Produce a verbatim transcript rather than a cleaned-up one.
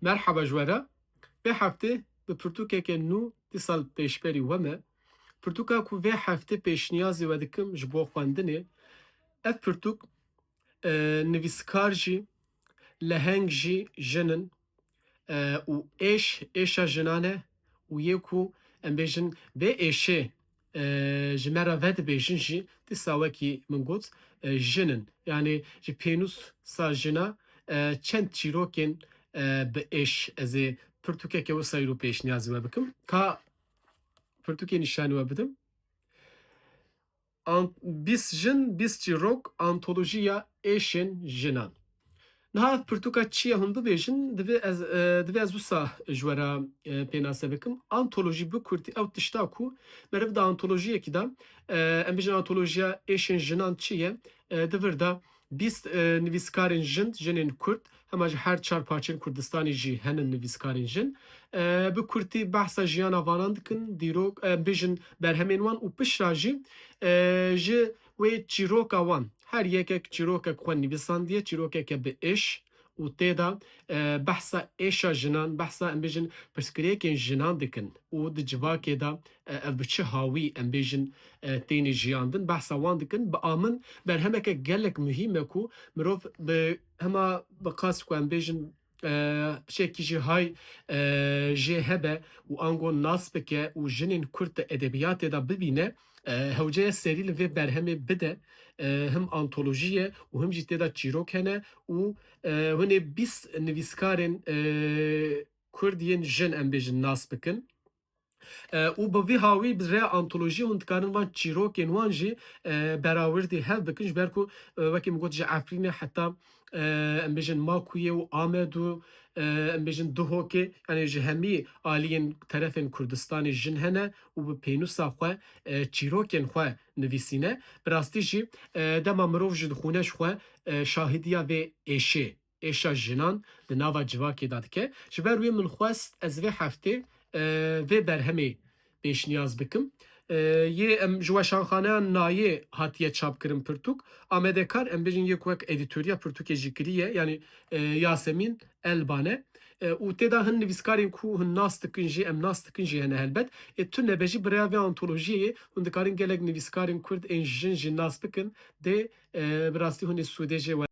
Merhaba ji we re. Vê heftê bi pirtûkeke nû dîsa li pêşberî we me. Pirtûka ku vê heftê pêşniyazî we dikim ji bo xwendinê. Ev pirtûk, e, nivîskar jî, leheng jî jin in, e, û êş, êşa jinan e û yê ku em bêjin vê êşê, e, ji me re vedibêjin jî dîsa wekî min got, e, jin in. Yanî ji pênûsa jina, e, çend çîrokên, e, bi êş ez ê pirtûkeke wisa îro pêşniyazî we bikim. Ka pirtûkê nîşanî we bidim. An-, bîst jin, bîst çîrok, antolojiya êşên jinan. Niha ev pirtûka çi ye hûn bibêjin, divê ez, e, divê ez wisa ji we re, e, pênase bikim. Antolojî bi kurtî ew tişta ku meriv di antolojiyekî de, e, em bêjin antolojiya êşên jinan çi ye? E, di vir de bîst, e, nivîskarên jin, jinên kurd, hema ji her çar parçeyên Kurdistanê jî henin nivîskarên jin. E, bi kurtî behsa jiyana vanan dikin, dîrok, e, bêjin berhemên wan û pişra jî, e, ji wê çîroka wan. Her yekek çîrokek xwe nivîsandiye, çîrokeke bi êş û tê de, e, behsa êşa jinan, behsa em bêjin pirsgirêkên jinan dikin û di civakê de, e, ev bi çi hawî em bêjin, e, têne jiyandin, behsa wan dikin. Bi a min berhemeke gelek muhîm e ku mirov bi hema bi qas ku em bêjin, e, şekî jî hay, e, jê hebe û ango nas bike û jinên kurd di edebiyatê de bibîne, e, hewce ye serî li vê berhemê bide. E, him antolojî ye û him jî tê de çîrok hene û, e, hûn ê bîst nivîskarên, e, kurd yên jin em bêjin nas bikin. E, û bi vî hawî bi rêya antolojiyê hûn dikarin van çîrokên wan jî, e, berawirdî hev bikin, ji ber ku, e, wekî min got ji Efrînê heta, e, em bêjin Makuyê û Amed û, e, em bêjin Duhokê, yanî ji hemî aliyên terefên Kurdistanê jin hene û bi pênûsa xwe, e, çîrokên xwe nivîsîne. Bi rastî jî, e, dema mirov ji dixwîne ji xwe, e, şahidiya vê êşê, êşa jinan di nava civakê de dike. Ji ber wê min xwest ez vê heftê, e, vê berhemê pêşniyaz bikim. E, yê em ji weşanxaneya Nayê hatiye çapkirin pirtûk. Amedekar, em bêjin, yê ku wek edîtoriya pirtûkê jî kiriye, yanî, e, Yasemîn Elban e. E, û tê de hin nivîskarên ku hin nas dikin jî, em nas dikin jî hene helbet. Ê tu nebe jî bi rêya vê antolojiyê hûn dikarin gelek nivîskarên kurd ên jin jî nas bikin. Dê, e, bi rastî hûn ê sûdê jê